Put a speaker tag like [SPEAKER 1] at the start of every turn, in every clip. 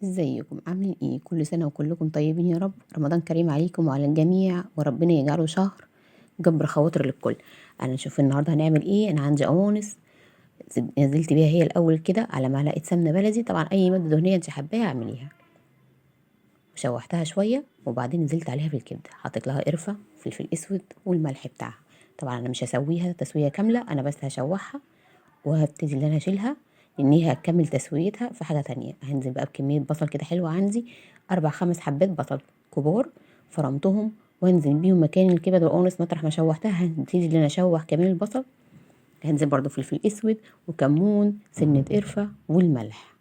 [SPEAKER 1] ازيكم عاملين ايه؟ كل سنة وكلكم طيبين يا رب. رمضان كريم عليكم وعلى الجميع، وربنا يجعله شهر جبر خواطر للكل. انا نشوف النهارده هنعمل ايه. انا عندي قوانص نزلت بيها هي الاول كده على معلقه سمنه بلدي، طبعا اي مادة دهنية انت حباها اعمليها. وشوحتها شوية وبعدين نزلت عليها بالكبده، حطيت لها قرفه وفلفل اسود والملح بتاعها. طبعا انا مش هسويها تسويه كاملة، انا بس هشوحها وهبتدي ان انا اشيلها لان هي هتكمل تسويتها في حاجة تانية. هنزل بقى بكمية بصل كده حلوة، عندي 4 5 حبات بصل كبار فرمتهم، وانزل بيهم مكان الكبد والقوانص مطرح ما شوحتها. هبتدي ان انا اشوح كمان البصل، هنزل برضو فلفل اسود وكمون سنة قرفه والملح.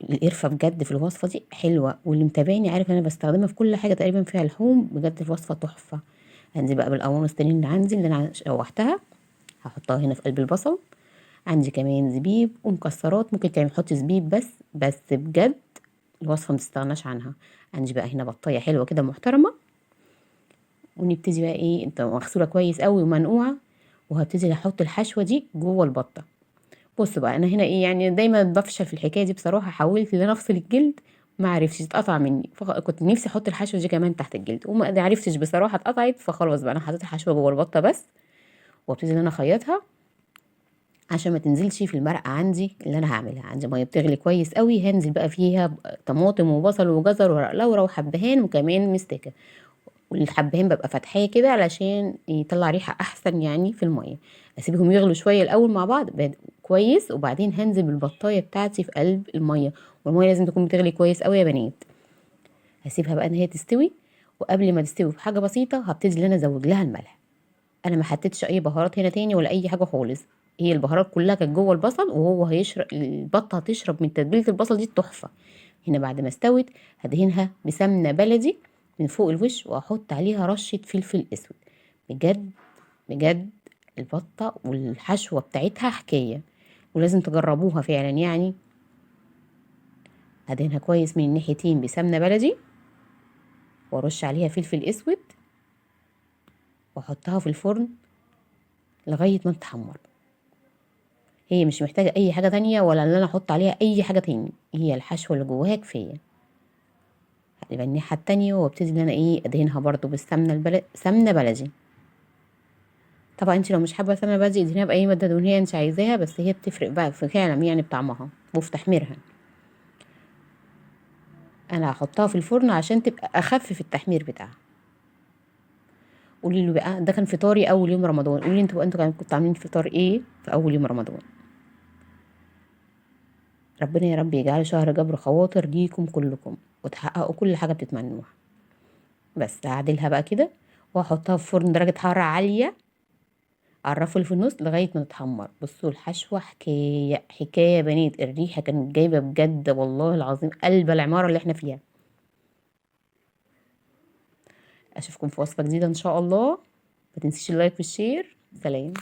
[SPEAKER 1] القرفه بجد في الوصفة دي حلوة، واللي متابعني عارف انا بستخدمها في كل حاجة تقريبا فيها لحوم، بجد الوصفة تحفة. هنزل بقى بالقوانص تاني اللي عندي اللي انا شوحتها، هحطها هنا في قلب البصل. عندي كمان زبيب ومكسرات، ممكن تعمل تحطي زبيب بس بجد الوصفة ما تستغناش عنها. عندي بقى هنا بطايه حلوة كده محترمه، ونبتدي بقى ايه، انت مغسوله كويس قوي ومنقوعه، وهبتدي احط الحشوه دي جوه البطة. بصوا بقى انا هنا ايه، يعني دايما بفشل في الحكاية دي بصراحة، حاولت ان انا افصل الجلد ما عرفتش، اتقطع مني، فكنت نفسي احط الحشوه دي كمان تحت الجلد وما عرفتش بصراحة، اتقطعت. فخلاص بقى انا حطيت الحشوه جوه البطة بس، وابتدي ان انا اخيطها عشان ما تنزلش في المرقه عندي اللي انا هعملها. عندي مية بتغلي كويس قوي، هنزل بقى فيها طماطم وبصل وجزر وورق لورا وحبهان وكمان مستكه، والحبهان ببقى فاتحاه كده علشان يطلع ريحه احسن يعني في المية. اسيبهم يغلوا شوية الاول مع بعض كويس، وبعدين هنزل بالبطايه بتاعتي في قلب المية، والمية لازم تكون بتغلي كويس قوي يا بنات. هسيبها بقى ان هي تستوي، وقبل ما تستوي بحاجة بسيطة هبتدي ان انا ازود لها الملح. انا ما حطيتش اي بهارات هنا تاني ولا اي حاجة خالص، هي البهارات كلها كانت جوه البصل، وهو هيشرب البطة هتشرب من تتبيله البصل دي التحفة. هنا بعد ما استوت هدهنها بسمنه بلدي من فوق الوش، واحط عليها رشه فلفل اسود. بجد بجد البطة والحشوه بتاعتها حكاية، ولازم تجربوها فعلا يعني. هدهنها كويس من الناحيتين بسمنه بلدي، وارش عليها فلفل اسود، واحطها في الفرن لغاية ما تتحمر. هي مش محتاجه اي حاجة تانية ولا ان انا احط عليها اي حاجة تاني، هي الحشوه اللي جواها كفاية. هقلبها الناحية التانية وابتدي ان انا ايه ادهنها برضو بالسمنه سمنه بلدي. طبعا انت لو مش حابة سمنه بلدي ادهنيها باي مادة دهنية انت عايزاها، بس هي بتفرق بقى في فعلا يعني بطعمها وفي تحميرها. انا هحطها في الفرن عشان تبقى اخف في التحمير بتاعها. قولي له بقى ده كان فطاري اول يوم رمضان، قولي لي انتوا بقى انتوا كنتوا عاملين فطار ايه في اول يوم رمضان. ربنا يا رب يجعله شهر جبر خواطر ليكم كلكم، وتحققوا كل حاجة بتتمنوها. بس هعدلها بقى كده واحطها في فرن درجه حرارة عالية على الرف اللي في النص لغاية ما تتحمر. بصوا الحشوه حكاية حكاية يا بنات، الريحة كانت جايبه بجد والله العظيم قلب العمارة اللي احنا فيها. اشوفكم في وصفه جديدة ان شاء الله، ما تنسيش ال like وال share. سلام.